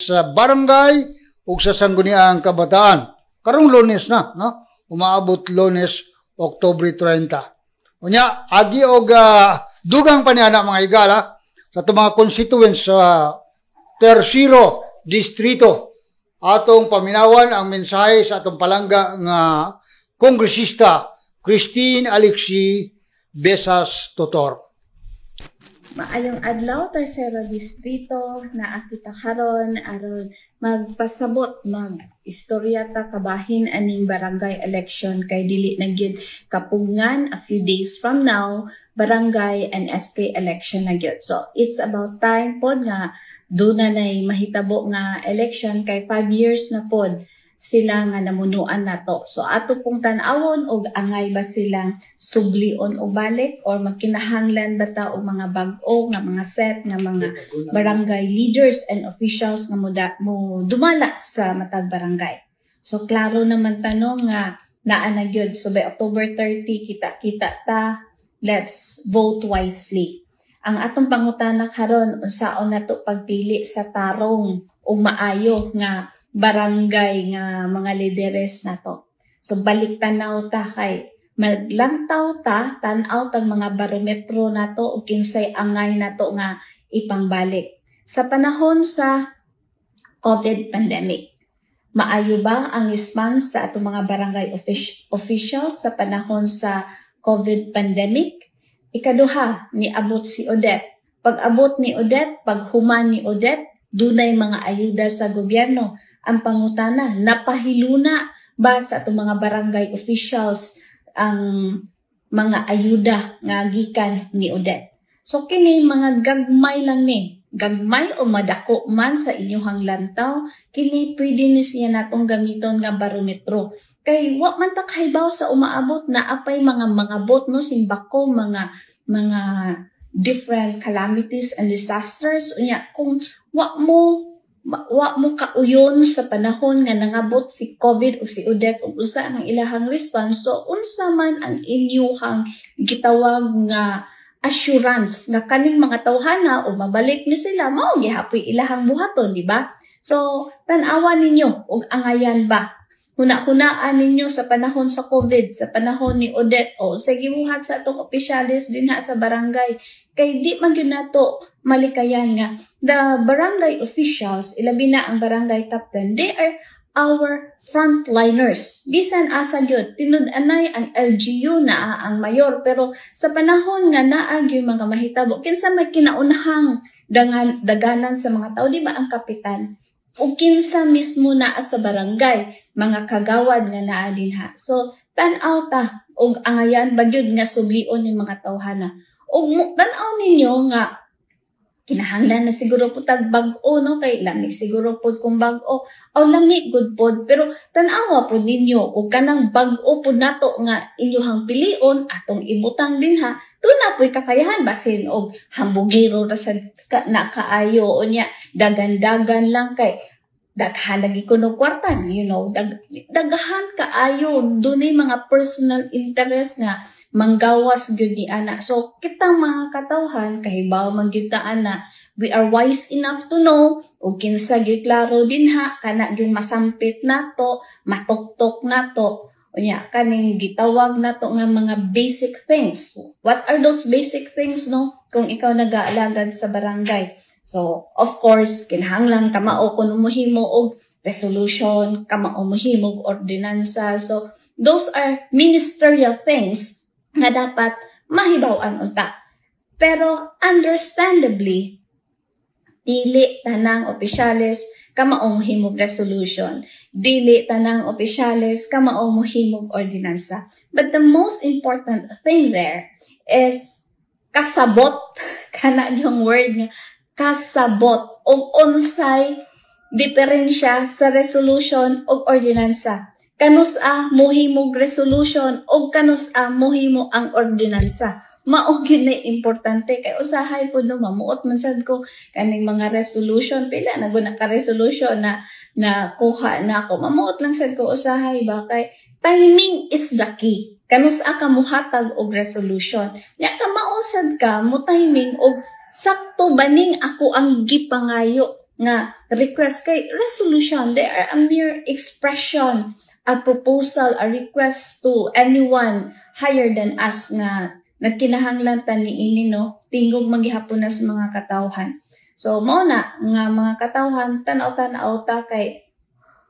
Sa barangay ug sa Sangguniang Kabataan. Karong Lunes na, no? Umaabot Lunes, Oktubre 30. Unya, agi og dugang pa niya na, mga higala, sa itong mga constituents sa Tersero Distrito. Atong paminawan ang mensahe sa atong palangga nga kongresista Christine Alexi Besas Totor. Maayong adlaw, Tersero Distrito. Naa kita karon aron magpasabot, mag istorya ta kabahin aning barangay election kay dili na gyud kapugngan. A few days from now, barangay and SK election na gyud. So it's about time pod nga duna nay mahitabo nga election kay 5 years na pod sila nga namunuan nato. So ato pong tan-awon og angay ba silang sublion og balik or magkinahanglan ba ta og mga bag-o nga mga set nga mga barangay leaders and officials nga mo dumala sa matag barangay. So klaro naman tanong nga naa na gyud. So by October 30, kita-kita ta, let's vote wisely. Ang atong pangutana karon, unsaon nato pagpili sa tarong ug maayo nga barangay nga mga lideres nato? So balik tanaw ta kay maglantaw ta, tan-aw tag mga barometro nato ug kinsay angay nato nga ipangbalik. Sa panahon sa COVID pandemic, maayo ba ang response sa atong mga barangay officials sa panahon sa COVID pandemic? Ikaduha, niabot si Odette. Pag-abot ni Odette, paghuman ni Odette, dunay mga ayuda sa gobyerno. Ang pangutana, napahiluna ba sa atong mga barangay officials ang mga ayuda nga gikan ni Odette? So kini mga gagmay lang ni, gagmay o madako man sa inyuhang lantaw, kini pwede ni siya natong gamiton nga barometro. Kay wa man ta kahibaw sa umaabot na apay mga bot, no, simbako, mga different calamities and disasters. Unya kung wa mo kauyon sa panahon nga nangabot si COVID o si Odette ug usa ang ilahang response, so unsa man ang inyuhang gitawag nga assurance nga kaning mga tawhana o mabalik ni sila, mao gihapoy ilahang buhaton, di ba? So tan-awa ninyo og angayan ba, huna-hunaan ninyo sa panahon sa COVID, sa panahon ni Odette, o sa gibuhat sa atong opisyalis dinha sa barangay, kay di man gyud nato malikayan nga the barangay officials, ilabi na ang barangay captain, they are our frontliners. Bisan asa gyud, tinud-anay ang LGU na ang mayor, pero sa panahon nga naa gyud mga mahitabo, kinsa may kinaunahang dangan, daganan sa mga tao? Di ba ang kapitan? O kinsa mismo naa sa barangay, mga kagawad nga naa dinha? So tan-aw ta og angayan ba gyud nga sublion ni mga tawhana. Og tan-aw ninyo nga kinahanglan na siguro po tag bag-o, no, kay lami siguro pod kung bag-o o lami gud pod, pero tan-awa pod ninyo og kanang bag-o pod nato nga inyuhang pilion, atong ibutang dinha, duna po'y kakayahan, basin og hambugiro ra sad ka, na kaayo, unya dagan-dagan lang kay daghan lagi kuno kwarta, daghan kaayo, dunay mga personal interest nga manggawas gyud ni ana. So kitang mga katawhan kahibaw man gyud ta ana, we are wise enough to know og kinsa gyud klaro dinha, kana gyud masampit nato, matuktok nato. Unya kaning gitawag nato nga mga basic things. What are those basic things, no, kung ikaw nag-aalagad sa barangay? So, of course, kinahanglan kamao kuno mohimo og resolution, kamao mohimo og ordinansa. So, those are ministerial things nga dapat mahibaw-an unta. Pero understandably, dili tanang opisyales kamaong himog resolution. Dili tanang opisyales kamaong mohimog ordinansa. But the most important thing there is kasabot, kana yung word nga kasabot og unsay diferensya sa resolution og ordinansa. Kanus-a mohimog resolution og kanus-a mohimo ang ordinansa? Mao gyud na importante kay usahay pud, no, mamuot man sad ko kaning mga resolution, pila na gud ka resolution na na kuha na ako. Mamuot lang sad ko usahay ba kay timing is the key. Kanus-a ka muhatag og resolution? Nya ka mausad ka mo timing og sakto baning ako ang gipangayo. nga request, kay resolution, they are a mere expression, a proposal, a request to anyone higher than us nga nagkinahanglan ta niini, no? Tingog maghihapon na sa mga katawhan. So mao na nga, mga katawhan, tan-aw-tan-aw ta kay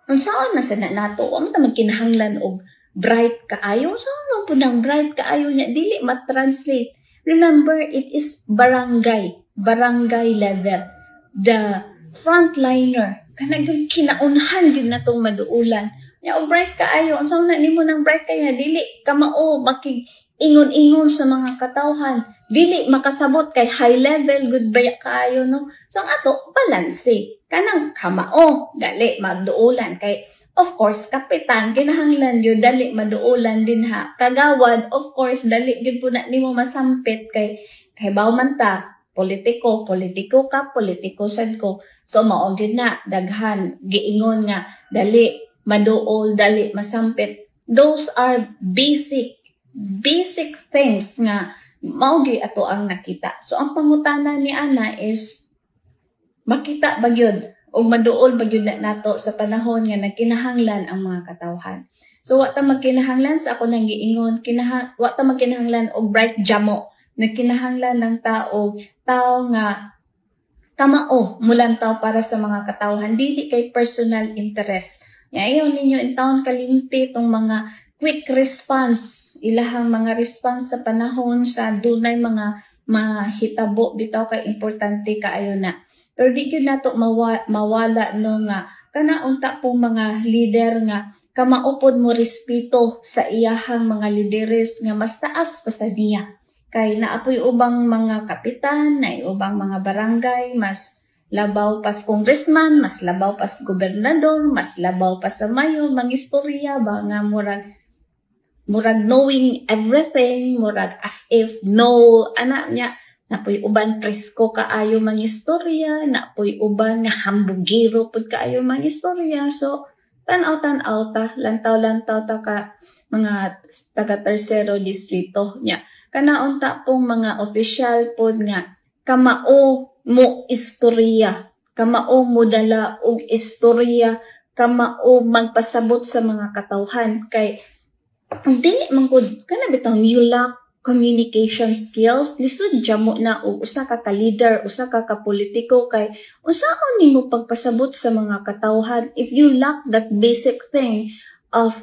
unsaon man sad na nato. Wa man ta magkinahanglan og bright kaayo. Unsaon man pud ang bright kaayo nya dili ma-translate? Remember, it is barangay barangay level, the frontliner, kana gyud kinaunhan gyud natong maduulan nya. Og bright kaayo, unsa man na nimo nang bright kaayo? Dili kamao makig ingon-ingon sa mga katawhan, dili makasabot kay high level gud baya kaayo, no? So ang ato, balanse, kanang kamao dali magduulan, kay of course kapitan kinahanglan gyud dali maduulan din ha. Kagawad, of course, dali gyud po na nimo masampit kay baw man ta politiko, politiko ka, politiko sad ko. So mao gyud na, daghan giingon nga dali maduol, dali masampit. Those are basic basic things nga mao gyud ato ang nakita. So ang pangutana ni ana is makita ba gyud o maduol ba gyud na nato sa panahon nga nagkinahanglan ang mga katawhan? So wa ta magkinahanglan, sa ako nang giingon, wa ta magkinahanglan og bright jamo. Nagkinahanglan ng tao tao nga kamao mulantaw para sa mga katawhan, dili kay personal interest. Nya ayaw ninyo intawon kalimti tong mga quick response, ilahang mga response sa panahon sa dunay mga mahitabo bitaw, kay importante kaayo na. Pero di gyud nato mawala, no, nga kana unta pong mga leader nga kamao pod mo respeto sa iyahang mga lideres nga mas taas pa sa niya. Kay naapoy ubang mga kapitan, na ubang mga barangay, mas labaw pas congressman, mas labaw pas gobernador, mas labaw pa sa mayor, mangistorya ba nga murag knowing everything, murag as if no ana niya. Napoy uban presko kaayo mangistorya, napoy uban nga hambugiro pud kaayo mangistorya. So tan-aw-tan-aw ta, lantaw-lantaw ta ka mga taga tercero distrito nya. Kana unta pong mga opisyal pod nga kamao mo istorya, kamao mo dala og istorya, kamao magpasabot sa mga katawhan, kay ang dili man gud kana bitaw you lack communication skills, lisod jamo na og usa ka ka-leader, usa ka ka-politiko, kay unsaon nimo pagpasabot sa mga katawhan if you lack that basic thing of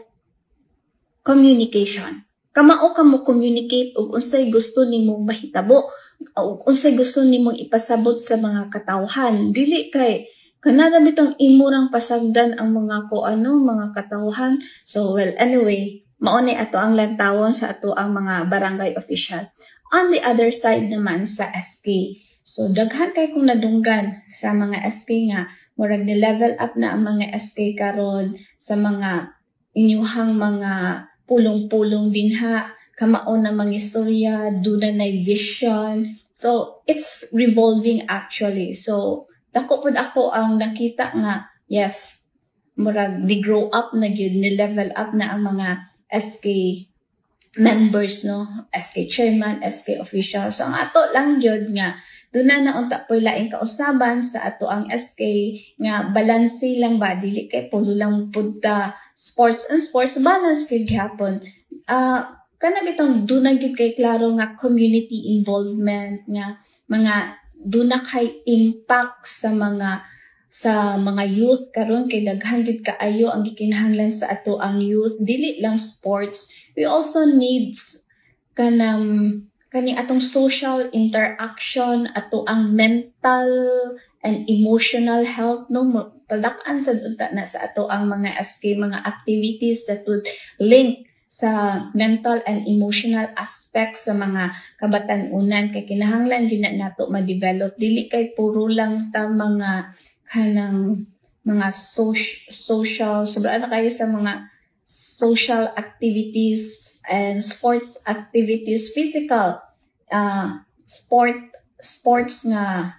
communication? Kamao ka mo communicate og unsay gusto nimong mahitabo og unsay gusto nimong ipasabot sa mga katawhan. Dili kay kana ra bitong imurang pasagdan ang mga ko ano mga katawhan. So well, anyway, mao ni ato ang lantawon sa ato ang mga barangay official. On the other side naman, sa SK, so daghan kay kong nadunggan sa mga SK nga murag ni level up na ang mga SK karon sa mga inyuhang mga pulong-pulong dinha, kamao na mga istorya, duna na vision. So it's revolving actually. So dako pud ako ang nakita nga yes, murag ni grow up na gyud, ni level up na ang mga SK members, no, SK chairman, SK official. So ang ato lang gyud nga duna na unta po'y laing kausaban sa ato ang SK nga balanse lang ba, dili kay pulo lang pud ta sports and sports, balance gyud gihapon. Kana bitong duna gyud kay klaro nga community involvement, nga mga duna kay impact sa mga youth karon, kay daghan gyud kaayo ang gikinahanglan sa ato ang youth. Dili lang sports, we also needs kanang kani atong social interaction, ato ang mental and emotional health, no? Palak-an sad unta na sa ato ang mga SK mga activities that would link sa mental and emotional aspect sa mga kabatan-unan, kay kinahanglan gyud na nato ma-develop. Dili kay puro lang ta mga kanang mga social, sobra na kayo sa mga social activities and sports activities, physical sports nga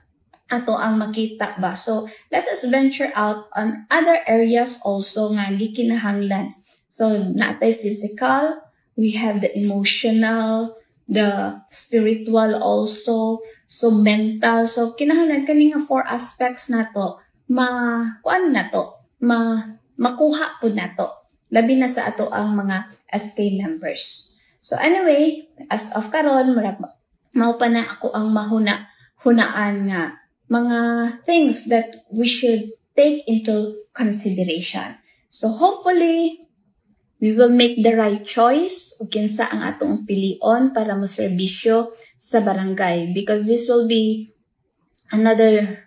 ato ang makita ba. So let us venture out on other areas also nga gikinahanglan. So natay physical, we have the emotional, the spiritual also, so mental. So kinahanglan kani nga four aspects nato. ma kuan na to, ma makuha pud nato, labi na sa ato ang mga SK members. So anyway, as of karon, murag mao pa na ako ang mahuna hunaan nga mga things that we should take into consideration. So hopefully we will make the right choice ug kinsa ang atong pilion para mo serbisyo sa barangay, because this will be another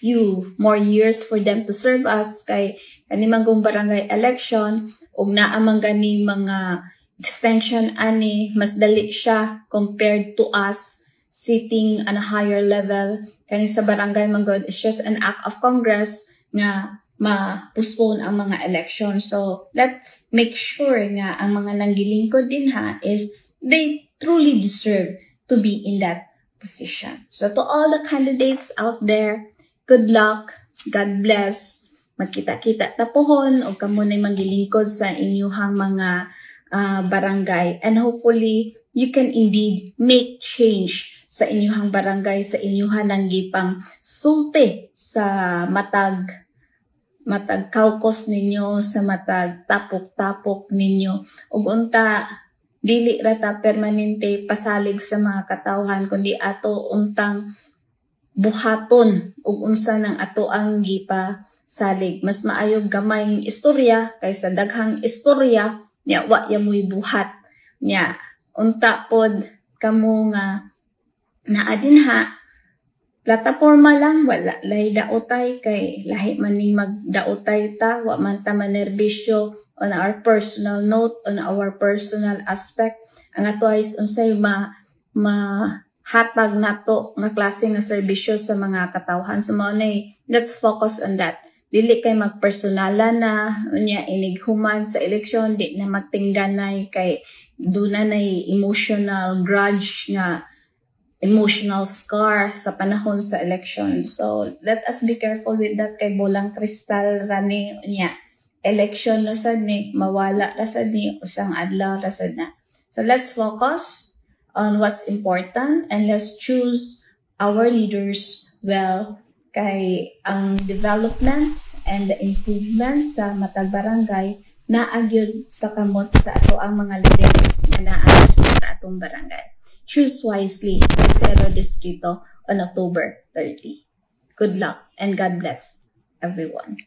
few more years for them to serve us, kay kani man kung barangay election ug naa man gani mga extension ani, mas dali siya compared to us sitting on a higher level. Kani sa barangay man gud is just an act of Congress nga ma-postpone ang mga election. So let's make sure nga ang mga nanggilingkod dinha is they truly deserve to be in that position. So to all the candidates out there, good luck, God bless. Magkita-kita ta pohon o kamo na'y manggilingkod sa inyuhang mga barangay, and hopefully you can indeed make change sa inyuhang barangay, sa inyuhang gipang sulti sa matag matag caucus ninyo, sa matag tapok-tapok ninyo. Ug unta dili ra ta permanente pasalig sa mga katawhan, kundi ato untang buhaton ug unsa nang ato ang gipa salig. Mas maayo gamayng istorya kaysa daghang istorya nya wa ya mo'y buhat. Nya unta pod kamo nga naa dinha, plataporma lang, wala lay daotay, kay lahi man ning magdaotay ta, wa man ta manerbisyo on our personal note, on our personal aspect. Ang ato is unsay ma mahatag nato nga klase nga serbisyo sa mga katawhan. So mao na, let's focus on that. Dili kay magpersonala na unya inig human sa eleksyon di na magtingganay, kay duna nay emotional grudge nga emotional scar sa panahon sa election. So let us be careful with that, kay bolang kristal ra ni niya. Election na sad ni, mawala ra sad ni, usang adlaw ra sad na. So let's focus on what's important and let's choose our leaders well, kay ang development and the improvement sa matag barangay naa gyud sa kamot sa ato ang mga leaders nga naa sa atong barangay. Choose wisely, Tercero Distrito, on October 30. Good luck and God bless everyone.